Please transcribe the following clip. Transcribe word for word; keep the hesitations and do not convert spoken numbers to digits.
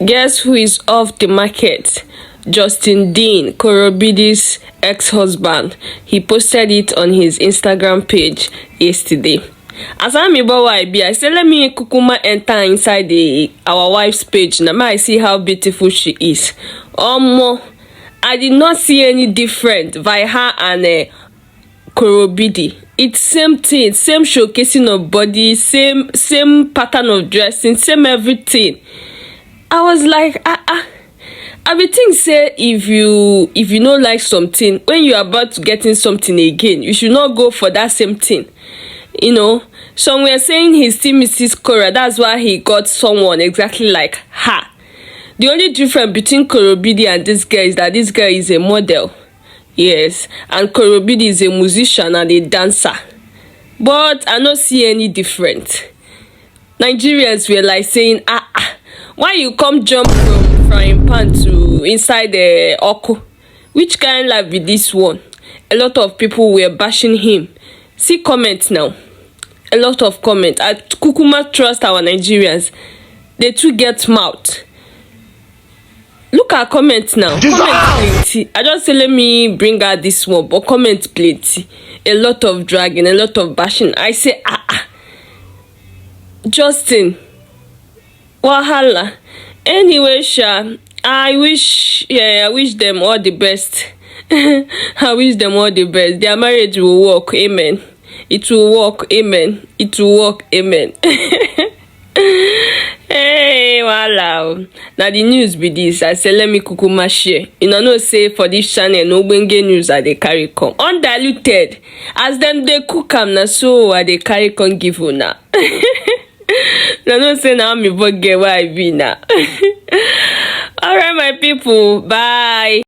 Guess who is off the market? Justin Dean, Korobidi's ex-husband. He posted it on his Instagram page yesterday. As I'm about I be, I say let me kukuma enter inside the our wife's page. Now I see how beautiful she is. Omo, I did not see any different by her and uh, Korobidi. It's same thing, same showcasing of body, same same pattern of dressing, same everything. I was like, ah ah. I be think say if you if you no like something, when you about to getting something again, you should not go for that same thing. You know, some were saying he still misses Cora. That's why he got someone exactly like her. The only difference between Korobidi and this girl is that this girl is a model. Yes, and Korobidi is a musician and a dancer. But I no see any different. Nigerians were like saying, ah, ah, why you come jump from frying pan to inside the oko? Which kind life be this one? A lot of people were bashing him. See comment now. A lot of comment. I kukuma trust our Nigerians. They too get mouth. Look at comment now. Comment plenty. I just say let me bring out this one, but comment plenty. A lot of dragging, a lot of bashing. I say, ah, ah. Justin, wahala. Anyway, sha, I wish, yeah, I wish them all the best. I wish them all the best. Their marriage will work. Amen. It will work. Amen. It will work. Amen. Hey, wahala o. Na the news be this. I say let me kukuma share. You know, know say for this channel, no ogbonge news I dey carry come. Undiluted. As them dey cook am, na so I dey carry come give una. Na know say na me bug get why I be na. All right, my people. Bye.